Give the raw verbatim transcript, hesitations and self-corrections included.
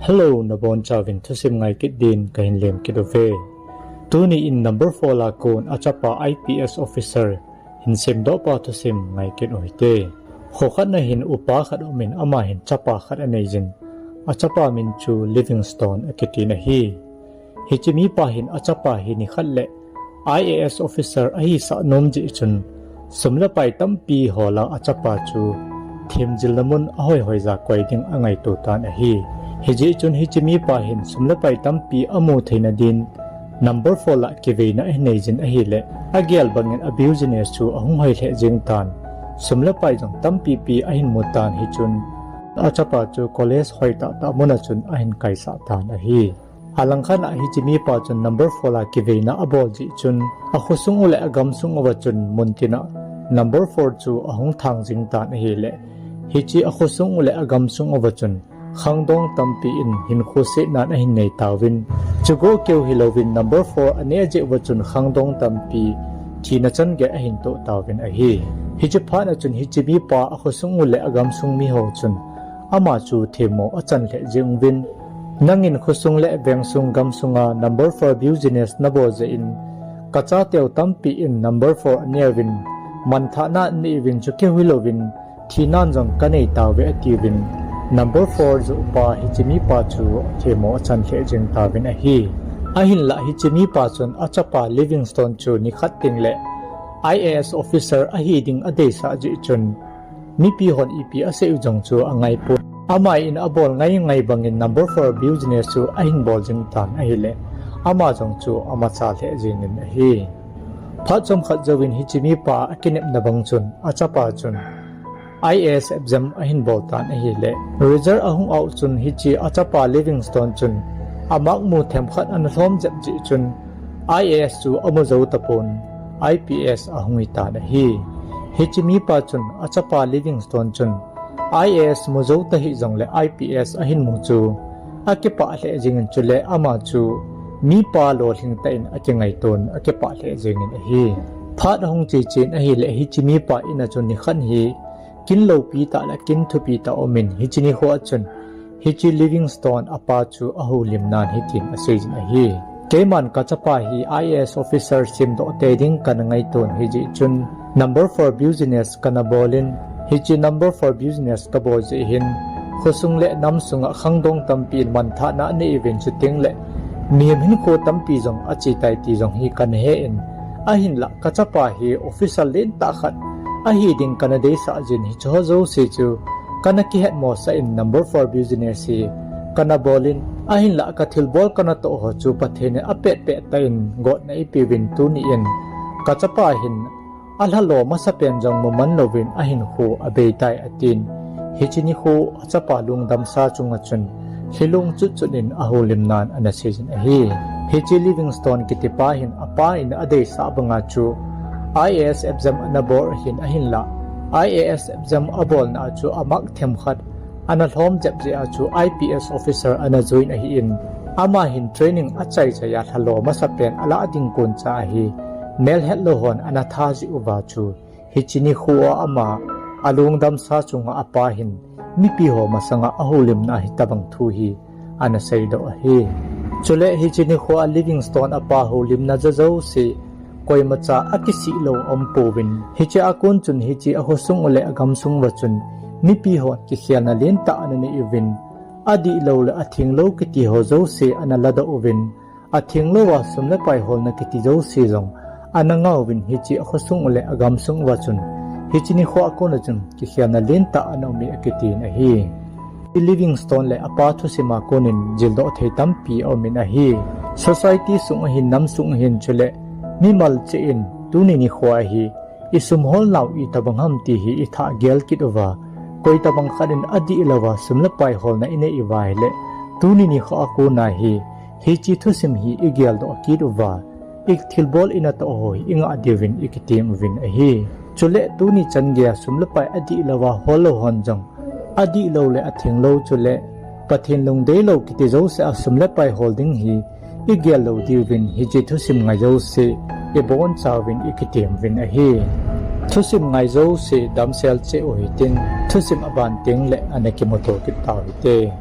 Hello, nabonchauvin thusim ngai kit din kahin lem kit uve. Tuni in number four a kon achapa I P S officer hin semdoh pa thusim ngai kit uhite. Kho khat na hin upa khat aumin ama hin chapa khat anei jin. Achapa min chu Livingstone akitin ahi. Hiche mipa hin achapa hi nikhat le I A S officer ahisah nom jeh chun, sum le pai tampi hola achapa chu themjilna mun ahoi hoi ja koi ding angaito tan ahi. Hijeh chun hiche mipa hin sum le pai tampi amu theina din number four lah kiveina ahin nei jin ahile, agel bangin a business chu ahung hoi lheh jeng tan. Sum le pai jong tampi pi ahin mu tan hichun, achapa chu college hoi tah tah mun a chun ahin kaisah tan ahi. Alangkhat a hiche mipa chun number four a kiveina abol jeh chun, akhosung u le agamsung uva chun muntin a number four chu ahung thang jing tan ahile, hiche akhosung u le agamsung uva chun khangdong tampi in hinkho setnan ahin nei tauvin, chugoh keu hilouvin number four aneh jeh uva chun khangdong tampi thina changei ahin toh tauvin ahi. Hiche phat a chun hiche mipa akhosung u le agamsung miho chun ama chu themmo achan lheh jeng uvin, nangin khosung le vengsung gamsunga number four business nabol jeh in, kachateu tampi in number four aneuvin, manthahna anei uvin, chukeu hilouvin thinan jong kanei tauve atiuvin, number four joh pa hiche mipa chu themmo achan lheh jeng tauvin ahi. Ahinlah hiche mipa chun achapa Livingstone chu nikhat tengle I A S officer ahi ding adeisah jeh chun, mipi hon ipi asei u jong chu angaipon. Ama in abol ngai ngai bangin number four business chu ahin bol jing tan ahile, ama jong chu amacha lheh jengin ahi. Phat chomkhat jouvin hiche mipa akinepna bang chun achapa chun I A S exam ahin bol tan ahile, result ahung out chun hiche achapa Livingstone chun a mark mu themkhat ana lhom jep jeh chun I A S chu amu jou tapon, I P S ahung hitan ahi. Hiche mipa chun achapa Livingstone chun I A S mu jou tahih jongle I P S ahin mu chu akipah lheh jengin, chule ama chu mipa lolhing tah in akingaiton akipah lheh jengin ahi. Phat ahung che chen ahile hiche mipa in a chun nikhat hi kin loupi tah le kin thupi tah aumin, hiche nikho a chun hiche Livingstone apa chu ahoulimnan hitin aseijin ahi. Keiman kachapa hi I A S officer semdoh tei ding kana ngaiton hijeh chun number four business kana bolin, hiche number four business kabol jeh hin khosung le nam sunga khangdong tampi in manthahna anei uvin, chutengle mihem hinkho tampi jong achetai ti jong hi kana he in, ahinlah kachapa hi officer lentah khat ahi ding kana deisah jin, hicheho jouse chu kana kihetmosah in number four business hi kana bolin, ahinlah kathilbol kana toh ho chu Pathen in apetpet tah in gotna eipeuvin, tuni in kachapa hin alhalo masapen jong muman louvin ahinkho abeitai atin, hiche nikho achapa lungdamsa chunga chun lhilung chutchut in ahoulimnan ana seijin ahi. Hiche Livingstone kitipa hin apa in adeisah banga chu I A S exam ana bol ahin, ahinlah I A S exam abolna a chu a mark themkhat ana lhom jep jeh a chu I P S officer ana join ahin, ama hin training achaichai a lhalo masapen alah ding koncha ahi, melhetlou hon ana tha jeh uva chu hiche nikho a ama alungdamsa chunga apa hin mipi ho masanga ahoulimna hitobang thu hi ana seidoh ahi. Chule hiche nikho a Livingstone apa houlimna jouse koimacha akisih lou aumpouvin, hiche a kon chun hiche akhosung u le agamsung uva chun mipi hon kikhelna lentah ana nei uvin, adihlou le athenglou kiti ho jouse ana ladoh uvin, athenglouva sum le pai holna kiti jouse jong ana ngauvin, hiche akhosung u le agamsung uva chun hiche nikho a kona chun kikhelna lentah ana ume akitin ahi. Livingstone le apa thusim a konin jildoh thei tampi aumin ahi. Society sung ahin, nam sung ahin, chule mimal cheh in tuni nikho a hi isum holnau itobang ham ti hi ithah gel kit uva, koitobang khat in adihlouva sum le pai holna inei uva ahile, tuni nikho a kona hi hiche thusim hi igeldoh kit uva, ithilbol inatoh ho hi ingah diuvin ikitem uvin ahi. Chule tuni chan geiya sum le pai adihlouva hollou hon jong, adihlou le athenglou chule Pathen lungdeilou kiti jouse a sum le pai hol ding hi igel lou diuvin hiche thusim ngai jouse ibonchauvin ikitem uvin ahi. Thusim ngai jouse damsel cheh u hitin, thusim aban tengle ana kimuto kit tau hite.